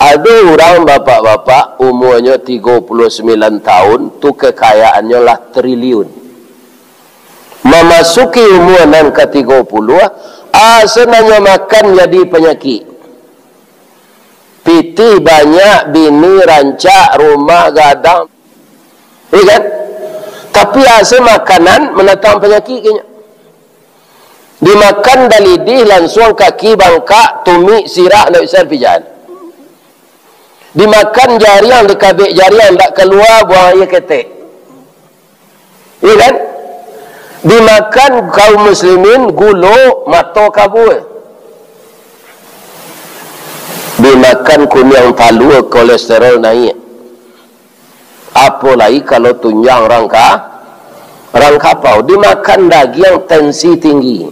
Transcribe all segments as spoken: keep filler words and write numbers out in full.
Ado urang bapak-bapak, umuanyo tigo puluah sambilan tahun, tu kekayaannyo lah triliun. Mamasuki umua nan ka tigo puluah, asa nan nyo makan jadi panyakik. Pitih banyak, bini rancak, rumah gadang. Iya kan? Tapi asa makanan mandatang panyakik kayaknya. Dimakan dalidih, lansuang kaki bangkak, tumik, sirah, ndak bisa dipijahan. Dimakan jariang, dikabek jariang, ndak kalua, buang aia ketek. Iya kan? Dimakan kaum muslimin, gulo, mato kabua. Dimakan kuniang talua, kolesterol naiak. Apo lai kalau tunjang rangka, rangkapau, dimakan dagiang, tensi tinggi.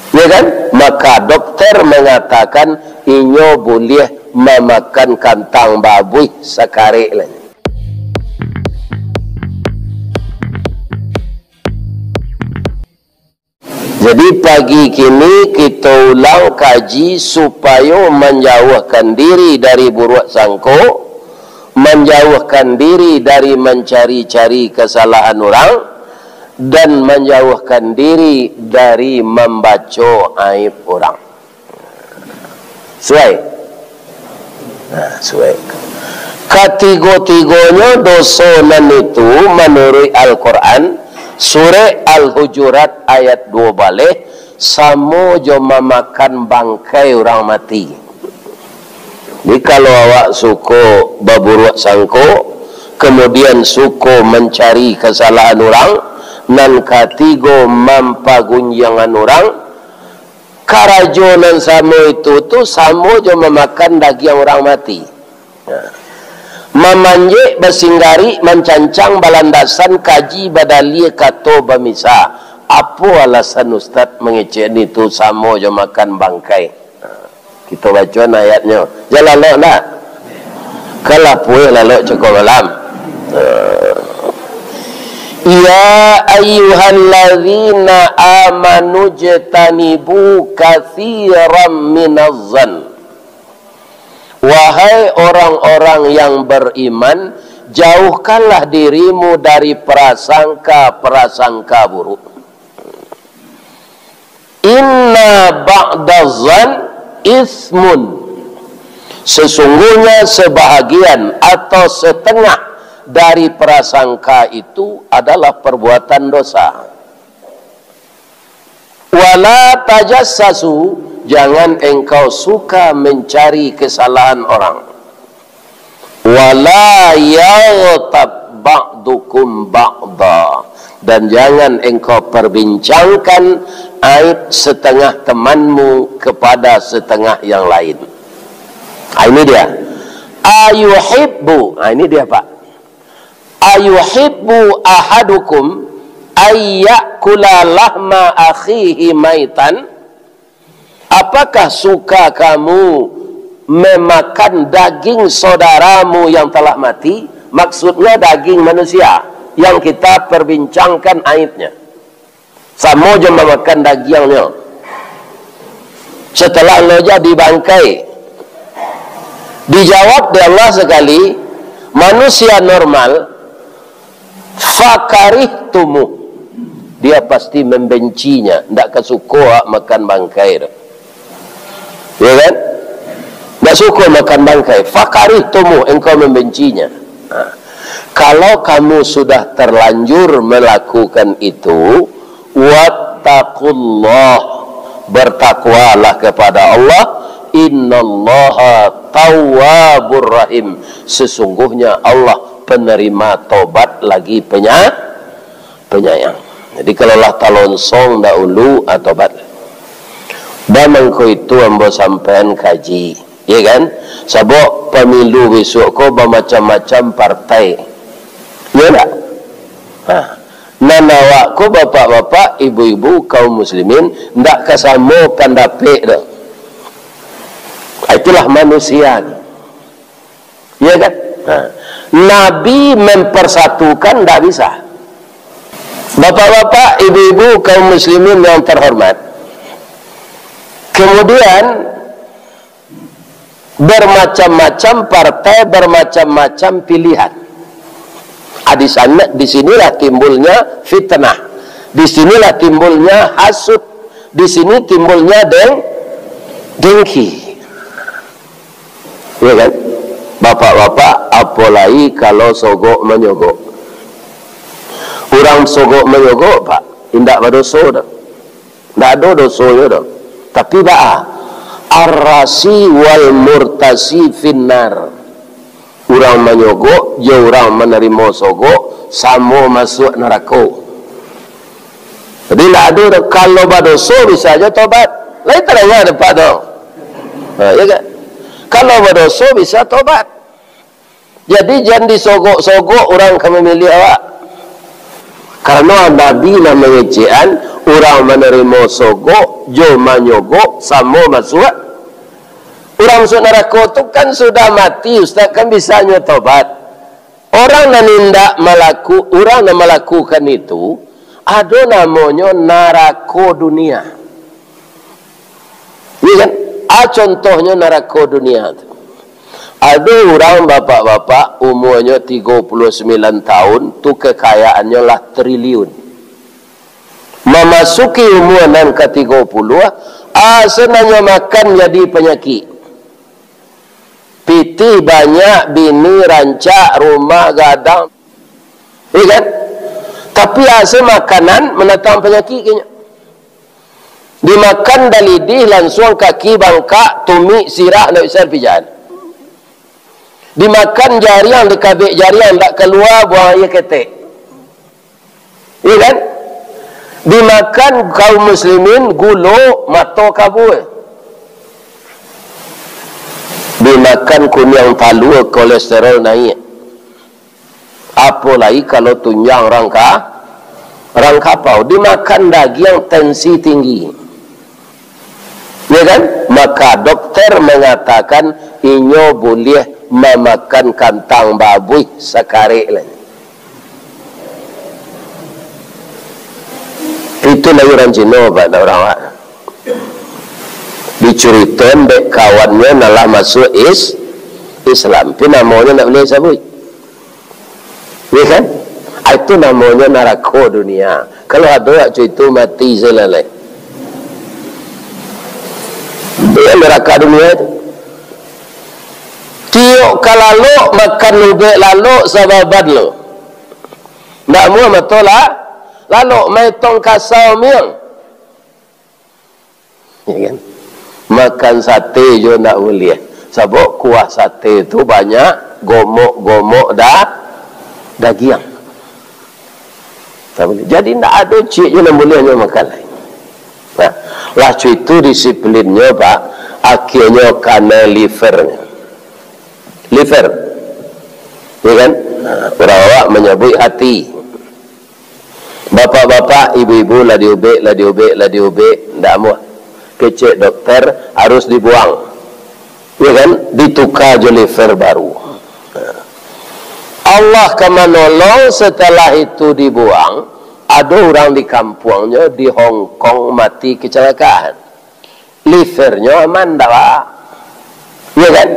Ya kan? Maka dokter mangatakan inyo buliah mamakan kantang babuih sakarek lah. Jadi, pagi kini kito ulang kaji supayo manjauahkan diri dari buruak sangko, manjauahkan diri dari mancari-cari kasalahan urang, dan manjauahkan diri dari mambaco aib urang. Suai? Nah, suai. Katigo-tigonyo doso nan itu, manuruik Al-Quran, Surek Al-Hujurat ayat duo baleh, samo jo mamakan bangkai urang mati. Jadi, kalau awak suko baburuak sangko, kamudian suko mancari kasalahan urang, nan katigo mampagunjiangan urang, karajo nan samo itu tu samo jo mamakan dagiang urang mati. Ya. Mamanjek, basinggarik, mancancang, balandasan, kaji, badalia, kato, bamisa. Apo alasan Ustaz mangecek ni tu samo jo makan bangkai? Nah, kito bacoan ayatnyo. Jan lalok ndak? Kan lah puih lalok cako malam. Nah. Ya ayyuhalladzina amanu jtanibu katsiran minaz zan. Wahai orang-orang yang beriman, jauhkanlah dirimu dari prasangka-prasangka buruk. Inna ba'daz zan ismun. Sesungguhnya sebahagian atau setengah dari prasangka itu adalah perbuatan dosa. Wala tajassasu, jangan engkau suka mencari kesalahan orang. Wala yaghtab ba'dukum ba'da, dan jangan engkau perbincangkan aib setengah temanmu kepada setengah yang lain. Ah, ini dia. Ayuhibbu, ah, ini dia, Pak. Ayuhibbu ahadukum ayyakula lahma akhihi maitan? Apakah suka kamu memakan daging saudaramu yang telah mati? Maksudnya daging manusia yang kita perbincangkan aibnya. Samo jo mamakan dagiangnyo. Setelah lo jadi bangkai, dijawab dek Allah sakali, manusia normal, "Fakarihtumuh." Dia pasti membencinya, ndak ka suko awak makan bangkai tu. Ya kan? Ndak suko makan bangkai. "Fakarihtumuh," engkau membencinya. Nah, kalau kamu sudah terlanjur melakukan itu, wattaqullah, bertakwalah kepada Allah, innallaha tawwabur rahim, sesungguhnya Allah penerima tobat lagi penya-, penyayang. Jadi, kalau lah talonsong dahulu, ah, tobat. Bamangko itu ambo sampaian kaji, ya kan? Sabab pamilu besok ko bamacam-macam partai. Ya ndak? Nah, nan awak ko, bapak-bapak, ibu-ibu, kaum muslimin, ndak ka samo pandapek tu. Itulah manusia tu. Ya kan? Nah, Nabi mempersatukan ndak bisa. Bapak-bapak, ibu-ibu, kaum muslimin yang terhormat. Kemudian, Bermacam-macam partai, bermacam-macam pilihan. Ah, di sana, di sinilah timbulnya fitnah. Di sinilah timbulnya hasut. Di sini timbulnya deng-, dengki. Ya kan? Bapak-bapak, apo lai kalau sogok manyogok? Urang sogok manyogok, Pak, indak badoso doh. Ndak ado dosonyo doh. Tapi baa, arrasi wal murtasi finnar. Urang manyogok jo urang manarimo sogok samo masuak narako. Jadi ndak ado doh, kalau badoso bisa jo tobat. Lai tadanga dek Pak tu. Ha, ya kan? Kalau badoso bisa tobat. Jadi, jan disogok-sogok urang ka mamiliah awak. Karano Nabi lah mangecekan, urang manarimo sogok jo manyogok samo masuak, urang masuak narako tu kan sudah mati, Ustaz, kan bisanyo tobat. Orang nan indak malaku-, urang nan malakukan itu, ado namonyo narako dunia. Iya kan? Ah, contohnyo narako dunia tu. Ado urang bapak-bapak, umuanyo tigo puluah sambilan tahun, tu kekayaannyo lah triliun. Mamasuki umua nan ka tigo puluah, ah, senanyo makan jadi panyakik. Pitih banyak, bini rancak, rumah gadang. Iya kan? Tapi asa makanan mandatang panyakik kayaknya. Dimakan dalidih, lansuang kaki bangkak, tumik, sirah, ndak bisa dipijahan. Dimakan jariang, dikabek jariang, ndak kalua, buang aia ketek. Iya kan? Dimakan kaum muslimin, gulo, mato kabua. Dimakan kuniang talua, kolesterol naik. Apo lai kalau tunjang rangka-, rangkapau, dimakan dagiang tensi tinggi. Ya kan? Maka dokter mangatakan inyo buliah mamakan kantang babuih sakarek lai. Itu lai urang Cino, Pak, ndak urang awak. Dicuritoan dek kawannyo nan lah masuak is-, Islam. Tapi namonyo ndak buliah sabuik. Ya kan? Ah, itu namonyo narako dunia. Kalau ado wak co itu, mati se lah lai. Iyo, narako dunia tu. Tiok ka lalok, makan ubek lalok sababan lo. Ndak amuah mato lah, lalok maetong kasau miang. Ya kan? Makan sate jo ndak buliah. Sabab kuah sate tu banyak gomok-gomok da-, dagiang. Ndak buliah. Jadi ndak ado ciek jo nan buliah nyo makan lai. Nah, lah co itu disiplinnyo, Pak, akhianyo kanai livernyo. Liver. Ya kan? Nah, urang awak manyabuik hati. Bapak-bapak, ibu-ibu, lah diubek, lah diubek, lah diubek, ndak amuah. Kecek dokter, harus dibuang. Ya kan? Dituka jo liver baru. Allah ka manolong, setelah itu dibuang, ado urang di kampuangnyo di Hong Kong mati kecelakaan. Livernyo aman, ndak, Pak? Iya kan?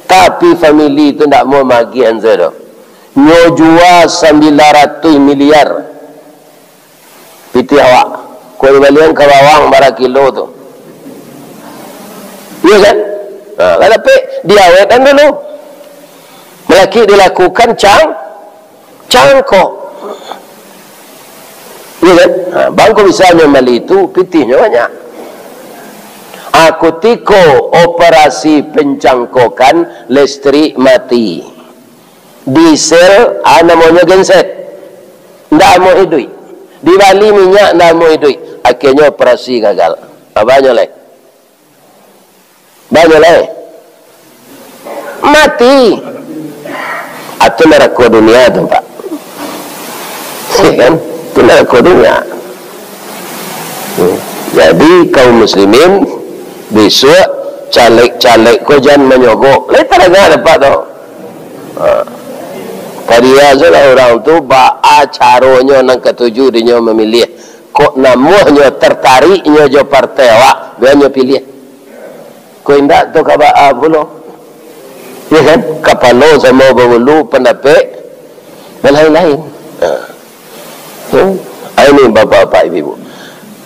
Tapi famili tu ndak mau magiahan se doh. Nyo jua sambilan ratuih miliar pitih awak. Kok dibalian ka bawang bara kilo tu. Iya kan? Nah, lah dapek, diawetkan dulu. Malaki dilakukan cang-, cangkok. Iya kan? Ha, bangko misalnyo mali tu, pitihnyo banyak. Ha, kutiko operasi pencangkokan, listrik mati. Diesel, ha, namonyo genset. Ndak amuah iduik. Dibali minyak, ndak amuah iduik. Akhirnyo operasi gagal. Ha, banyak lai. Banyak lai. Mati. Itu narako dunia tu, Pak. Ya kan? Itu narako dunia. Hmm. Jadi, kaum muslimin, bisuak caleg-caleg ko jan manyogok. Lai tadanga dek Pak tu. Ha. Tadi aja lah urang tu, baa caronyo nan katuju dinyo mamiliah. Kok namuahnyo tartariknyo jo partai awak, bianyo piliah. Kok indak tu ka baa pulo. Ya kan? Kapalo samo bahulu, pandapek dan lain-lain. Ha. Hmm. Ah, ini bapak-bapak, ibu-ibu.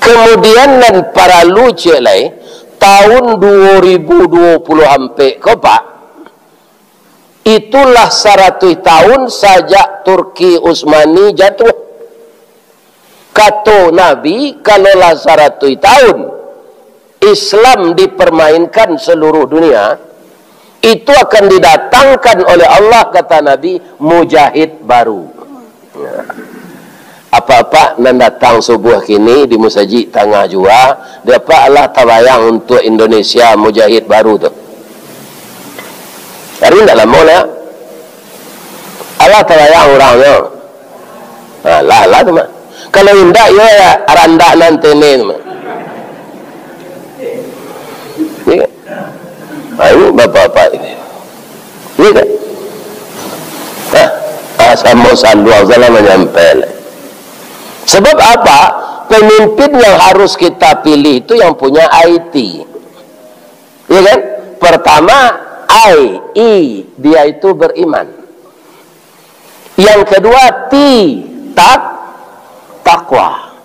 Kemudian nan paralu ciek lai, tahun dua ribu dua puluh ampek ko, Pak, itulah saratuih tahun sajak Turki Utsmani jatuh. Kato Nabi, kalau lah saratuih tahun Islam dipermainkan seluruh dunia, itu akan didatangkan oleh Allah, kata Nabi, mujahid baru. Apak-apak nan datang subuah kini di musajik tangah jua, di apak alah tabayang untuak Indonesia mujahid baru tu? Hari ndak lamo lah. Alah tabayang urangnyo. Ha, lah, lah tu mah. Kalau indak, yo, ya, randak nan tene tu mah. Iya. Ha, ini bapak-bapak ini. Iya kan? Nah, ah, samo saluang salah manyampai. Sebab apa? Pemimpin yang harus kita pilih itu yang punya I T. Iya kan? Pertama, I, I, dia itu beriman. Yang kedua, T, tak, takwa.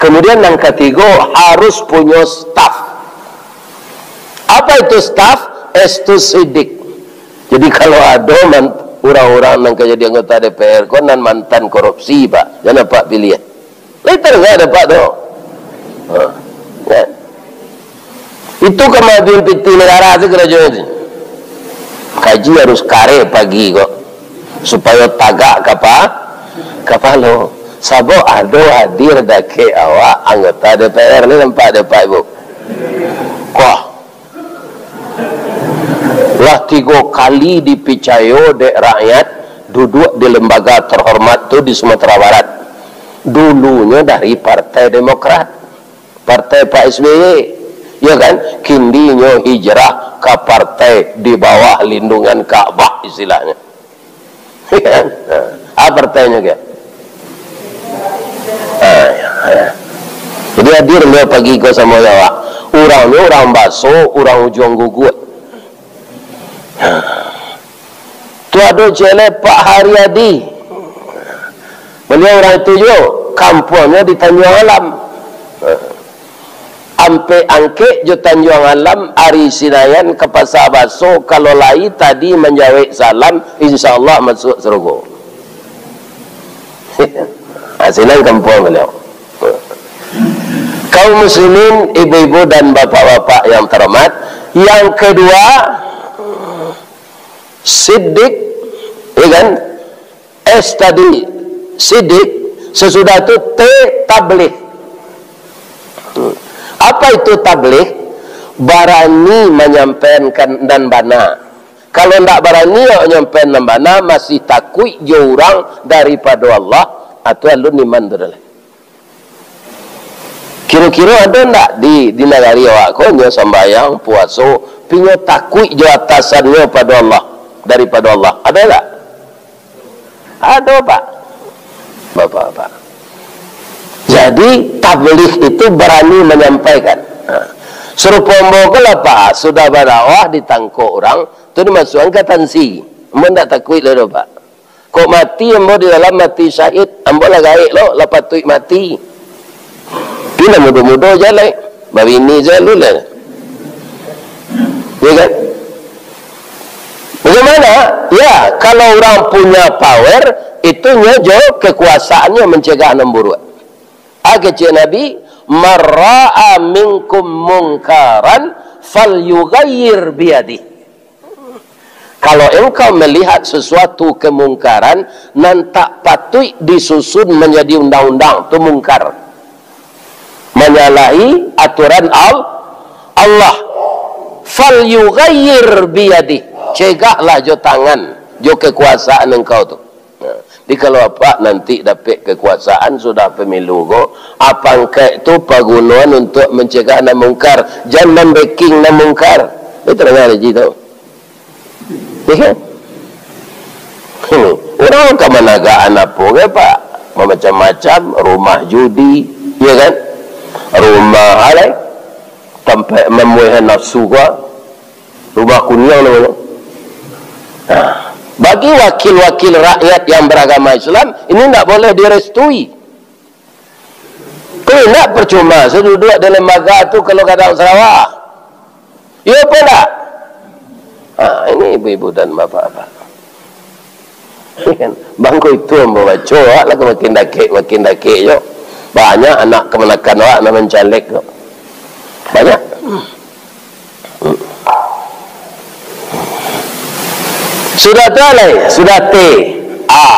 Kemudian yang ketiga, harus punya staff. Apa itu staff? Estu sidik. Jadi kalau ada man-, orang-orang nan ka jadi anggota D P R ko nan mantan korupsi, Pak, jan apak pilih. Lai tadanga dek apak tu. Ha. Kan? Itu kamajuan pitih nagara tu karajonyo tu. Kaji harus kareh pagi ko, supayo tagak kapa-, kapalo. Sabab ado hadir dakek awak anggota D P R ni, nampak dek apak, Ibu? Koh. Lah tigo kali dipicayo dek rakyat duduak di lembaga terhormat tu di Sumatera Barat. Dulunyo dari Partai Demokrat, partai Pak S B Y, ya kan? Kini nyo hijrah ka partai di bawah lindungan Ka'bah, istilahnyo. Ah, partainya kan? Ah, ya, ya. Jadi hadir beliau pagi ko samo awak. Urang ni urang Baso, urang Ujuang Guguak. Ah. Tu ado ciek lai Pak Haryadi. Beliau urang itu juo, kampuangnyo di Tanjuang Alam. Ah. Ampek Angkek jo Tanjuang Alam, ari Sinayan ka Pasa Baso, kalau lai tadi manjawek salam, insya Allah masuak sarugo. Ha, sinan kampuang baliau. Kaum muslimin, ibu-ibu dan bapak-bapak yang terhormat, yang kedua, sidik, ya kan? S tadi, sidik, sasudah tu T, tabligh. Apa itu tabligh? Barani manyampaikan nan bana. Kalau ndak barani awak manyampaikan nan bana, masih takuik jo urang daripado Allah, atau alun iman tu dah lah. Kiro-kiro ado ndak di, di nagari awak ko, nyo sambayang, puaso, tapi nyo takuik jo atasannyo pado Allah, daripado Allah? Ado ndak? Ado, Pak. Bapak-bapak. Jadi, tabligh itu barani manyampaikan. Ha. Sarupo ambo ko lah, Pak, sudah badakwah ditangkok urang, tu dimasuakan ka tansi. Ambo ndak takuik lai doh, Pak. Kok mati ambo di dalam, mati syahid, ambo lah gaek lo, lah patuik mati. Tapi lah mudo-mudo se lai, babini se lu lah. Ya kan? Bagaimana? Ya, kalau urang punya power, itu nyo jo kekuasaannyo mancegah nan buruak. A kecek Nabi, "Man ra'a minkum munkaran falyughayyir biyadih." Kalau engkau melihat sesuatu kemungkaran nan tak patuik disusun menjadi undang-undang, tu mungkar. Manyalahi aturan Al-, Allah. "Falyughayyir biyadih." Cegahlah jo tangan, jo kekuasaan engkau tu. Nah, jadi kalau apak nanti dapek kekuasaan sudah pemilu ko, a pangkek tu pagunoan untuak mancegah nan mungkar, jan mambeking nan mungkar. Itu danga Haji tu. Ya kan? Hmm. Urang ka managakan apo ke, Pak? Mamacam-macam, rumah judi, ya kan? Rumah alai, tampek mamuahan nafsu ko. Rumah kuniang namonyo. Nah, bagi wakil-wakil rakyat yang beragama Islam, ini ndak boleh direstui. Kok indak, percuma saduduak di lembaga tu kalau gadang sarawa. Iyo apo ndak? Ha, ini ibu-ibu dan bapak-bapak. Kan? Bangko itu ambo baco, awak lah makin dakek, makin dakek jo. Banyak anak kamanakan awak nan mancalek tu. Banyak. Sudah tu lai, sudah T. A.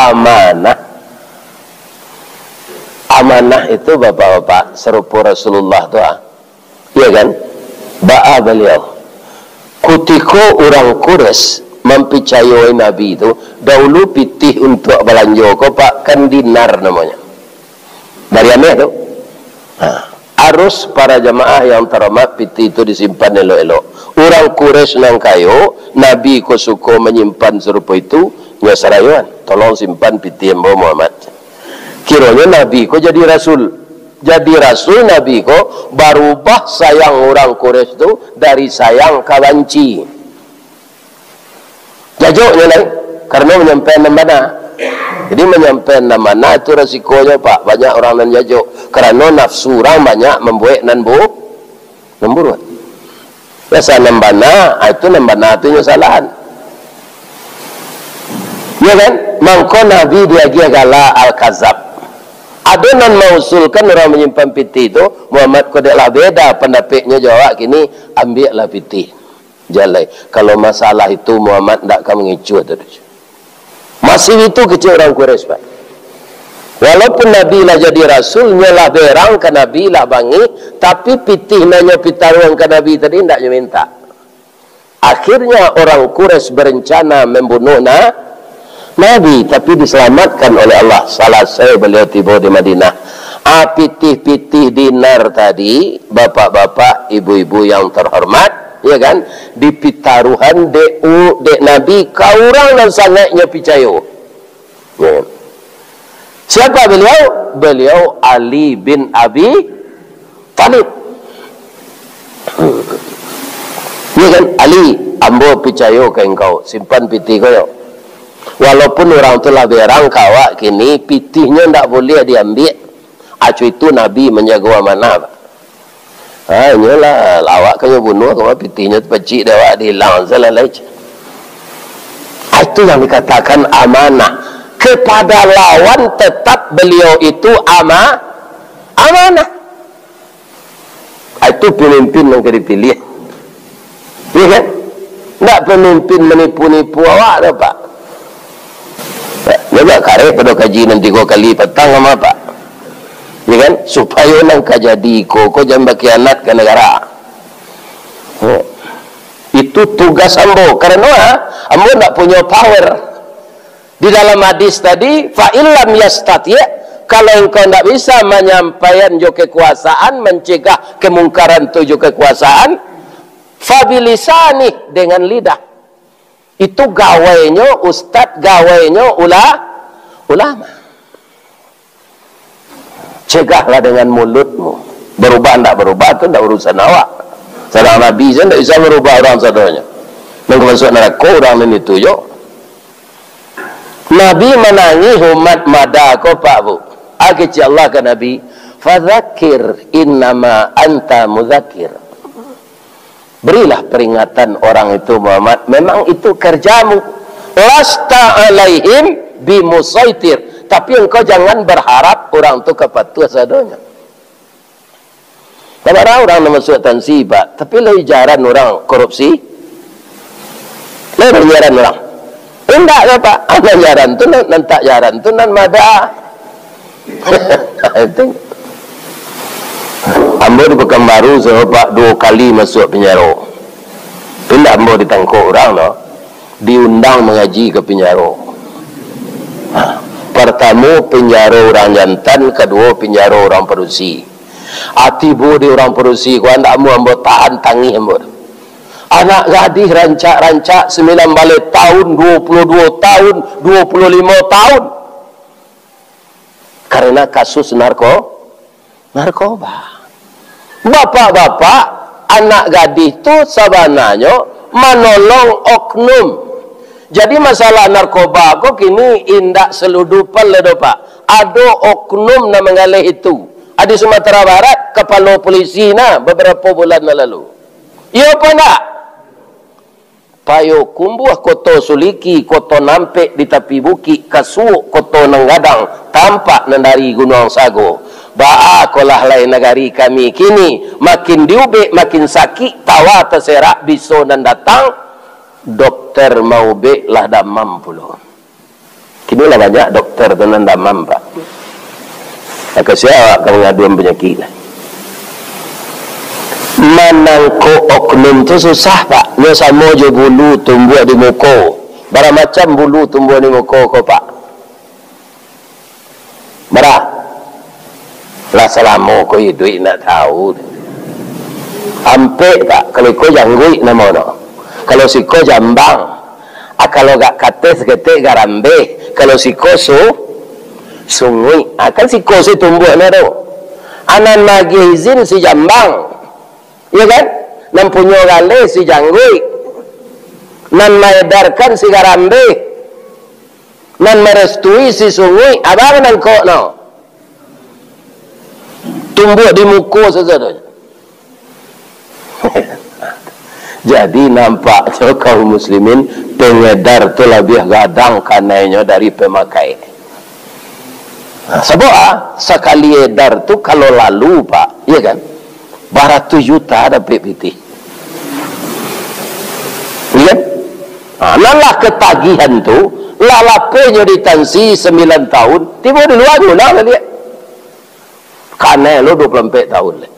Amanah. Amanah itu, bapak-bapak, sarupo Rasulullah tu, ah. Iya kan? Baa baliau. Kutiko urang Quraisy mampicayoi Nabi tu, daulu pitih untuak balanjo ko, Pak, kan dinar namonyo. Dari Ameh tu. Ha. Arus para jamaah yang terhormat, pitih tu disimpan elok-elok. Urang Quraisy nan kayo, Nabi ko suko manyimpan sarupo itu, nyo sarayoan, "Tolong simpan pitih ambo, Muhammad." Kironyo Nabi ko jadi rasul. Jadi rasul Nabi ko, barubah sayang urang Quraisy tu dari sayang ka banci. Jajoknyo lai, karano manyampaian nan bana. Jadi, manyampaian nan bana tu rasikonyo, Pak, banyak urang nan jajok. Karano nafsu urang banyak mambuek nan bu-, nan buruak. Biasa nan bana, ah, itu nan bana tu nyo salahan. Iya kan? Mangko Nabi diagiah gala Al-Kazab. Ado nan mausulkan urang manyimpan pitih tu, "Muhammad ko dek lah beda pandapeknyo jo awak kini, ambiaklah pitih." Jalai. Kalau masalah itu, Muhammad ndak ka mangicuah tu. Masih itu kecek urang Quraisy, Pak. Walaupun Nabi lah jadi rasul, nyo lah berang ka Nabi, lah bangih, tapi pitih nan nyo pitaruahan ka Nabi tadi ndak nyo minta. Akhirnya orang Quraisy berencana membunuh na-, Nabi, tapi diselamatkan oleh Allah. Salasai beliau tibo di Madinah. Ah, pitih-pitih dinar tadi, bapak-bapak, ibu-ibu yang terhormat, ya kan, dipitaruhan dek u-, dek Nabi ka urang nan sangaik nyo picayo. Ya kan? Siapa beliau? Beliau Ali bin Abi Talib. Ya kan? "Ali, ambo picayo ka engkau, simpan pitih ko yo. Walaupun urang tu lah berang ka awak kini, pitihnyo ndak buliah diambiak. Acu itu Nabi manjago amanah, Pak." Ha, inyolah, awak ka nyo bunuah, kama pitihnyo tu pacik dek awak, dihilang salah lai. Ah, itu yang dikatakan amanah. Kepada lawan tetap beliau itu ama-, amanah. Ah, itu pemimpin yang ka dipilih. Ya kan? Ndak pemimpin manipu-nipu awak tu, Pak. Nyo agak kareh pado kaji nan tigo kali patang, amak, Pak. Ya kan? Supayo nan ka jadi iko ko jan bakhianat ka nagara. Oh. Itu tugas ambo. Karano, ah, ambo ndak punyo power. Di dalam hadis tadi, "Fa illam yastati'," kalau engkau ndak bisa manyampaian jo kekuasaan, mancegah kemungkaran tu jo kekuasaan, "fabilisanih," dengan lidah. Itu gawainyo ustad, gawainyo ula-, ulama. Cegahlah dengan mulutmu. Berubah ndak berubah tu ndak urusan awak. Sadang Nabi sajo ndak bisa merubah urang sadonyo. Nan ka masuak narako urang nan itu jo. Nabi manangih umat mada ko, Pak, Bu. Kecek Allah ka Nabi, "Fadzakir innama anta mudzakir." Berilah peringatan orang itu, Muhammad. Memang itu kerjamu. Lasta alaihim bimusaitir. Tapi engkau jangan berharap orang tu ka patuah sadonyo. Sabana urang nan masuak tansi, Pak. Tapi lai jaran urang korupsi. Lai jaran urang. Indak lah, Pak. Anak jaran tu, nan, nan tak jaran tu, nan mada. Itu. Ambo di Pekanbaru, sayo, Pak, duo kali masuak penjaro. Indak ambo ditangkok urang, no. Diundang mangaji ka penjaro. Ha. Partamo, penjaro urang jantan, kaduo, penjaro urang padusi. Ah, tibo di urang padusi ko, andak ambo, ambo tahan tangih ambo tu. Anak gadih rancak-rancak, sambilan baleh taun, duo puluah duo taun, duo puluah limo taun. Karena kasus narko-, narkoba. Bapak-bapak, anak gadih tu sabananyo manolong oknum. Jadi, masalah narkoba ko kini indak seludupan lai doh, Pak. Ado oknum nan manggaleh itu. Di Sumatera Barat, kapalo polisi nah, babarapo bulan nan lalu. Iyo apo ndak? Payokumbuah, Koto Suliki, Koto Nampek di tapi bukik, Kasuok, Koto Nan Gadang, tampak nan dari Gunuang Sago. Baa kolah lai nagari kami kini, makin diubek, makin sakik, tawa taserak, biso nan datang, dokter maubek lah damam pulo. Kini lah banyak dokter tu nan damam, Pak. Mako, sia awak ka mangaduan panyakik lah. Manangkok oknum tu susah, Pak. Nyo samo jo bulu tumbuah di muko. Bara macam bulu tumbuah di muko ko, Pak? Bara? Lah salamo ko iduik ndak tahu. Ampek, Pak. Kalau iko jangguik namo no. Kalau siko jambang. Ah, kalau agak kateh saketek garambeh. Kalau siko su-, sunguik. Ah, kan siko se tumbuah nyo tu. Ah, nan maagiah izin si jambang. Iyo kan? Nan punyo galeh si jangguik. Nan maedarkan si garambeh. Nan marestui si sunguik, abang nangkok no. Tumbuah di muko sajo tu. Jadi, nampaknyo kaum muslimin, pengedar tu labiah gadang kanainyo dari pemakai. Nah, sabab, ah, sakali edar tu kalau lalu, Pak, iyo kan? Baratus juta dapek pitih. Iyo kan? Ha, nan lah ketagihan tu, lah lapeh nyo di tansi sambilan tahun, tibo di lua guno lah liak. Kanai lo dua puluah ampek tahun lai.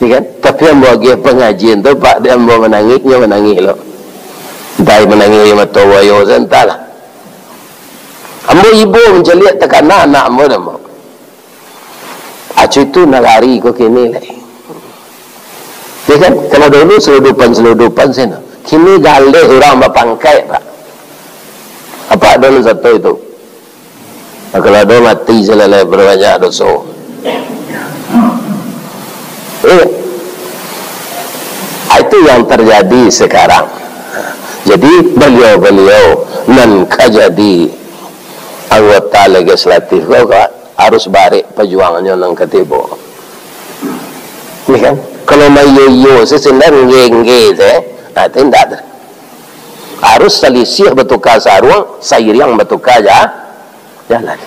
Iyo kan? Tapi ambo agiah pangajian tu, Pak, dek ambo manangih, nyo manangih lo. Antah manangih dari mato buayo, antahlah. Ambo ibo mancaliak takana anak ambo tu, ambo. Acu itu nagari ko kini lai. Iyo kan? Kalau dulu seludupan-seludupan sino. Kini galeh urang bapangkaik, Pak. Apak ado nan sato itu. Nah, kalau ado mati salalai, banyak doso. Iyo. Ah, itu yang terjadi sekarang. Jadi, baliau-baliau nan ka jadi anggota legislatif ko, Pak, harus barek pajuangnyo nan ka tibo. Iyo kan? Kalau maiyo-iyo se, sandang ngge-ngge se, nah, itu indak tu. Harus salisih batuka saruang, sairiang batuka ja-, jalan.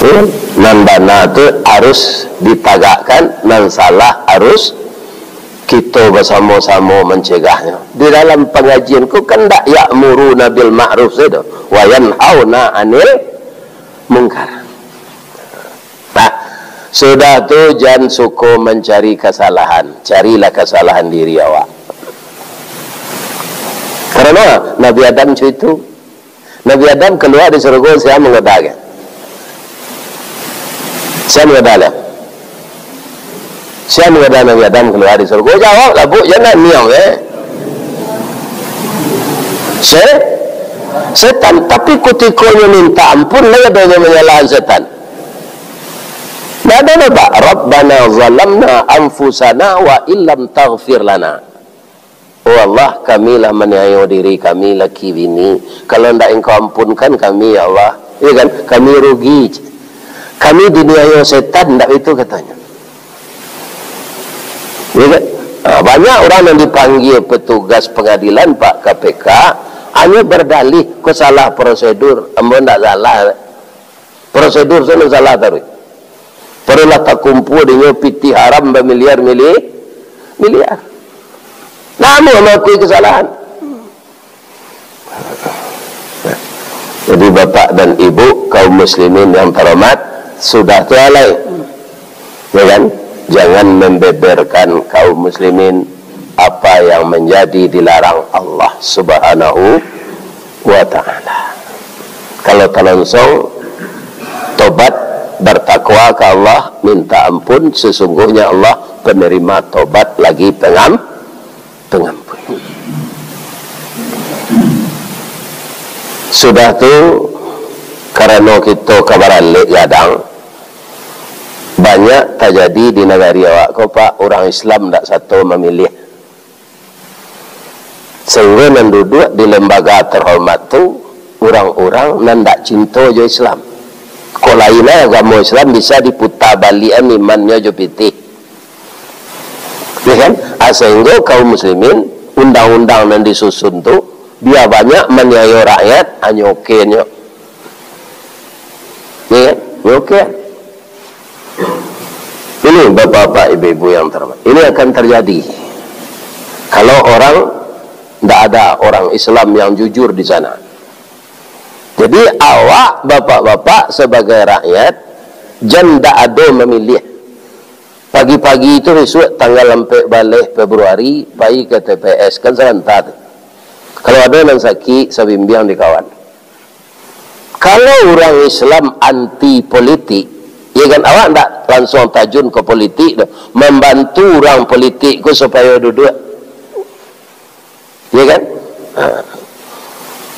Iyo kan? Nan bana tu harus ditagakkan, nan salah harus kito basamo-samo mancegahnyo. Di dalam pangajian ko kan ndak ya'muruna bil ma'ruf sajo, wa yanhauna 'anil munkar. Nah, sudah tu jan suko mancari kasalahan, carilah kasalahan diri awak. Karano Nabi Adam co itu. Nabi Adam kalua dari sarugo, sia manggoda ka? Sia manggoda lah? Sia manggoda Nabi Adam kalua dari sarugo? Jawablah, Bu, jan naniang, eh. Se-, setan. Tapi kutiko nyo minta ampun, lai ado nyo manyalahan setan. Ndak ado doh, Pak. "Rabbana zalamna anfusana wa illam taghfir lana." Oh Allah, kami lah maniayo diri kami, laki bini. Kalau ndak Engkau ampunkan kami, ya Allah, ya kan, kami rugi. Kami diniayo setan, ndak itu katonyo. Ya kan? Ha, banyak urang yang dipanggia petugas pangadilan, Pak, K P K, hanyo bardalih, "Ko salah prosedur." Ambo ndak salah. Prosedur tu nan salah taruih. Pado lah takumpua dinyo pitih haram bamiliar-mili-, miliar. Namo mangakui kasalahan? Jadi, Bapak dan Ibu, kaum muslimin yang terhormat, sudah tu alai. Ya kan? Jangan membeberkan kaum muslimin apa yang menjadi dilarang Allah Subhanahu wa Ta'ala. Kalau talonsong, tobat, bertakwa ka Allah, minta ampun, sesungguhnya Allah penerima tobat lagi pengam-, pengampun. Sudah tu, karano kito ka baralek gadang, Banyak tajadi di nagari awak ko, Pak, urang Islam ndak sato mamiliah. Sahinggo nan duduak di lembaga terhormat tu urang-urang nan ndak cinto jo Islam. Kok lain lah agamo Islam bisa diputa baliakan imannyo jo pitih. Ya kan? Ah, sahinggo kaum muslimin, undang-undang nan disusun tu, bia banyak maniayo rakyat, hanyo okenyo. Ya kan? Ya oke. Ini, bapak-bapak, ibu-ibu yang terhormat, ini akan terjadi kalau orang, ndak ada orang Islam yang jujur di sana. Jadi, awak, bapak-bapak, sebagai rakyat, jan ndak ado mamiliah. Pagi-pagi tu, bisuak tanggal ampek baleh Februari, pai ka T P S, kan sabanta tu. Kalau ado nan sakik, sabimbiang di kawan. Kalau urang Islam anti politik, ya kan, awak ndak langsung tajun ka politik tu, mambantu urang politik ko supayo duduak. Ya kan? Ha.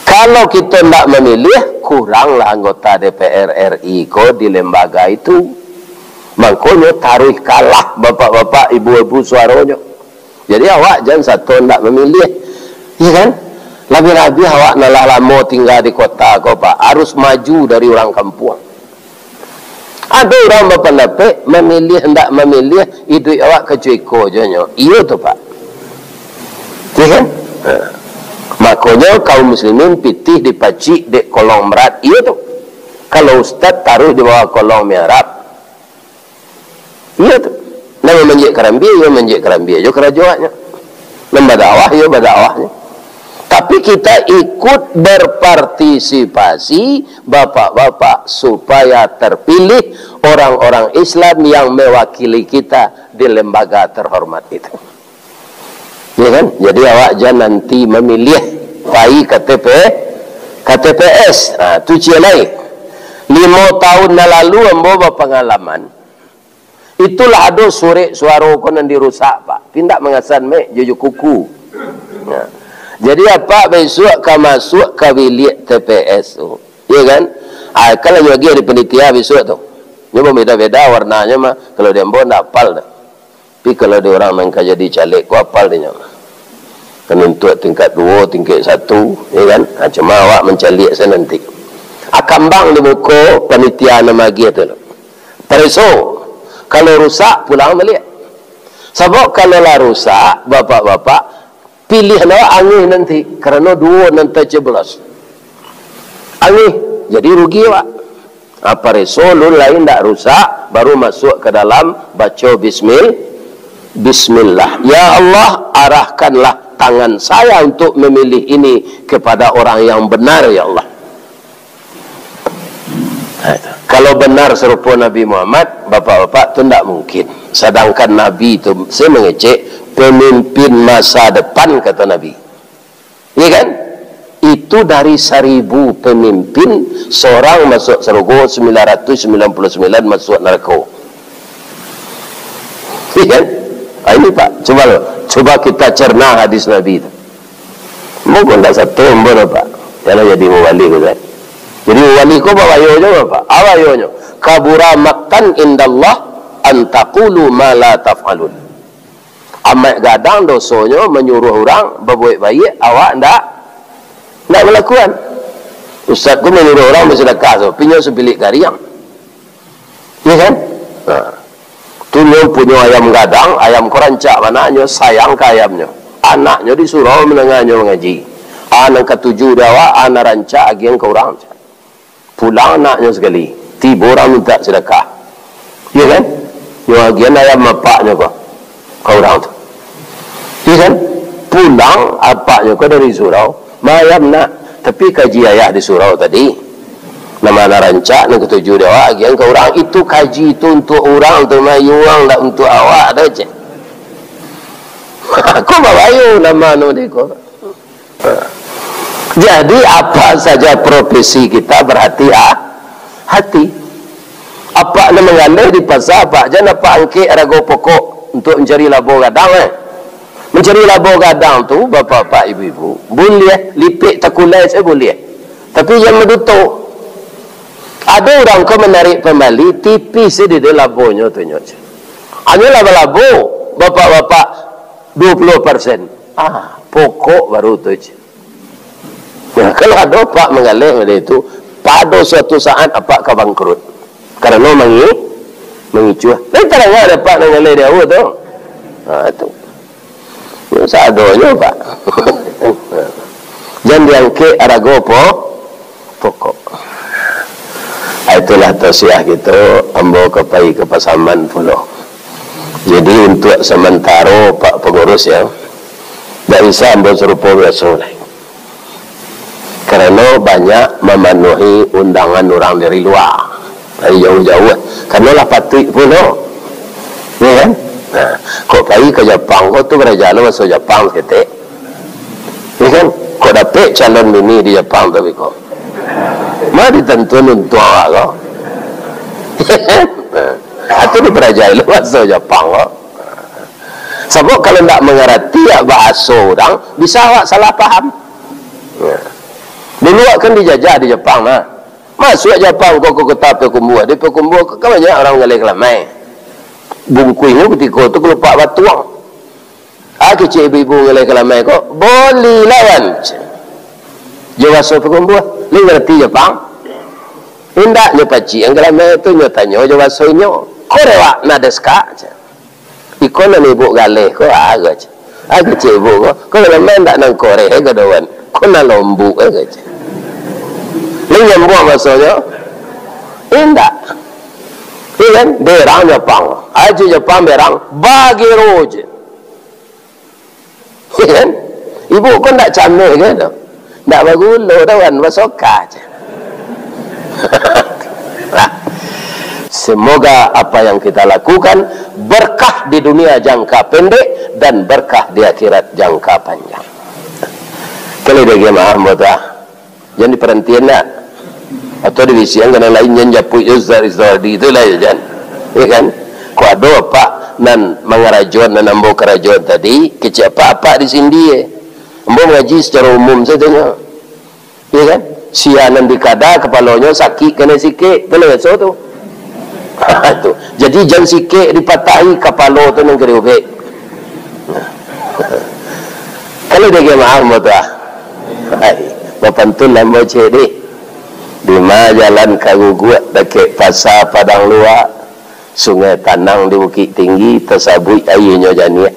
Kalau kito ndak mamiliah, kuranglah anggota D P R R I ko di lembaga itu. Mangkonyo taruih kalah bapak-bapak, ibu-ibu suaronyo. Jadi awak jan sato ndak mamiliah. Ya kan? Labiah-labiah awak nan lah lamo tingga di kota ko, Pak, harus maju dari urang kampuang. Ado urang bapandapek, mamiliah ndak mamiliah, iduik awak kacuiko jo nyo. Iyo tu, Pak. Ya kan? Ha. Makonyo kaum muslimin pitih dipacik dek kolong berat. Iyo tu. Kalau ustaz taruih di bawah kolong mihrab. Iyo tu. Nan mamanjek karambia, iyo mamanjek karambia jo karajo awaknyo. Nan badakwah, iyo badakwahnyo. Tapi kita ikut berpartisipasi, bapak-bapak, supaya terpilih orang-orang Islam yang mewakili kita di lembaga terhormat itu. Ya kan? Jadi awak jan anti mamiliah, pai ka T P, ka T P S. Ha, tu ciek lai. Limo tahun nan lalu ambo bapangalaman. Itulah ado surek suaro ko nan dirusak, Pak. Pindak mangasan mek juju kuku. Ya. Jadi apak bisuak ka masuak ka biliak T P S tu. Ya kan? Ah, kan lah nyo agiah di panitia bisuak tu. Nyo beda-beda warnanyo mah. Kalau di ambo ndak apal tu. Tapi kalau di urang nan ka jadi caleg ko apal dinyo. Kan untuak tingkat duo, tingkat satu, ya kan? Ha, cuma awak mancaliak sajo nanti. Ah, kambang di muko panitia nan magiah tu. Pareso, kalau rusak, pulang baliak. Sabab kalau lah rusak, bapak-bapak, pilihan awak angih nanti, karano duo nan tacoblos. Angih, jadi rugi awak. Ha, pareso lun lai ndak rusak, baru masuak ka dalam, baco bismil-, bismillah. Ya Allah, arahkanlah tangan saya untuk memilih ini kepada orang yang benar, ya Allah. Ha, itu. Kalau benar sarupo Nabi Muhammad, bapak-bapak, tu ndak mungkin. Sadangkan Nabi tu, saya mengecek, pemimpin masa depan, kata Nabi. Ya kan? Itu dari saribu pemimpin, sorang masuak sarugo, sembilan ratus sembilan puluh sembilan masuak narako. Ya kan? Ah, ini, Pak, coba lo, coba kita cerna hadis Nabi tu. Mungkin tak satu pun, Pak. Kalau jadi mubalik tu, kan? Jadi mubalik ko babayo je, Pak. Apa bayonyo? Kabura maktan indallah antakulu ma la taf'alun. Amat gadang dosonyo manyuruah urang babuek baiak, awak ndak, ndak malakuan. Ustaz ko manyuruah urang basadakah tu, pinyo sabilik gariang. Ya kan? Nah. Tu nyo punyo ayam gadang, ayam ko rancak bana, nyo sayang ka ayamnyo. Anaknyo di surau mandanga nyo mangaji. Ah, nan katuju di awak, ah, nan rancak agian ka urang. Pulang anaknyo sakali, tibo urang mintak sadakah. Iyo kan? Nyo agian ayam apaknyo ko, ka urang tu. Iyo kan? Pulang apaknyo ko dari surau, "Ma ayam, Nak, tapi kaji ayah di surau tadi, nan ma nan rancak, nan katuju di awak, agian ka urang." Itu kaji tu untuak urang tu, mayuang, ndak untuak awak doh, ceh. Ko babayo nan mano deh ko. Jadi, apa saja profesi kita, berhati-, ha-, hati. Apak nan manggaleh di pasa, apak jan apak angkek rago pokok untuak mancari labo gadang, eh. Mancari labo gadang tu, bapak-bapak, ibu-ibu, buliah, lipek takulai sajo buliah. Tapi jan maduto. Ado urang ko manarik pambali, tipih se di labo nyo tu nyo. Hanyo lah balabo, bapak-bapak, dua puluh persen. Ah, pokok baru tu, cik. Nah, kalau ado apak manggaleh model itu, pado suatu saat apak ka bangkrut. Karano mangi-, mangicuah. Lain tarang ado apak manggaleh di awal tu. Ha, tu. Sadonyo, Pak. Jan diangkek arago po-, pokok. Ah, itulah tausiah kito, ambo ka pai ka Pasaman pulo. Jadi, untuak samantaro, Pak Pangurus, ya, ndak bisa ambo sarupo biaso lai. Karano banyak mamanuahi undangan urang dari lua, dari jauah-jauah. Karano lah patuik pulo. Ya kan? Nah, kok pai ka Japang, kok tu baraja lo baso Japang saketek. Ya kan? Kok dapek calon bini di Japang tu, biko. Ma ditantuan untuang awak ko. Nah, atau dibarajai lo baso Japang ko. Sabab kalau ndak mangarati ya bahaso urang, bisa awak salah paham. Ya. Dulu awak kan dijajah di Japang, nah. Masuak Japang ko ka kota Payakumbuah. Di Payakumbuah ko kan banyak urang manggaleh kalamai. Bungkuihnyo kutiko tu kalupak batuang. Ah, kecek ibu-ibu manggaleh kalamai ko, "Boli lawan." Jo baso Payakumbuah. Lai ngarati Japang? Indak, nyo pacik nan kalamai tu, nyo tanyo jo baso inyo. "Kore wa nan desu ka?" Iko nan ibuk galeh ko, ah, ko cek. Ah, kecek ibuk ko, ko nan ma ndak nan koreh, eh, ko doan. Ko nan lombuak, eh, ko cek. Lai nyambuang masonyo? Indak. Iya kan? Berang Japang. Aji Japang berang, bagero je. Iya kan? Ibuk ko ndak cameh ke tu? Ndak bagulo doh, wan, basoka je. Nah, semoga apa yang kita lakukan berkah di dunia jangka pendek dan berkah di akhirat jangka panjang. Kalau dia maaf, buat ah. Jan diparantian nak. Atau dibisikan ka nan lain, jan japuik jo Ustaz Rizaldi tu lah, yo, jan. Ya kan? Kok ado apak nan mangarajoan nan ambo karajoan tadi, kecek apak-apak di sindi, eh. Ambo mangaji secara umum sajo nyo. Ya kan? Sia nan di kada kapalonyo sakik kanai sikek, tu lah biaso tu. Tu. Jadi jan sikek dipatahi, kapalo tu nan ka diubek. Kalau dia maaf, ambo tu ah. Hai, bapantun lah ambo cek deh. Dima jalan ka guguak dakek pasa Padang Luak, sungai tanang di Bukik Tinggi, tasabuik aianyo janiah.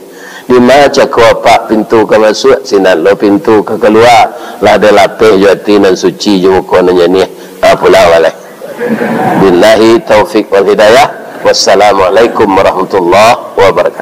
Dima cako apak pintu ka masuak, sinan lo pintu ka kalua, lah dilapeh jo ati nan suci jo muko nan janiah. Ha, pulang baleh. Billahi taufik wal hidayah. Wassalamualaikum warahmatullahi wabarakatuh.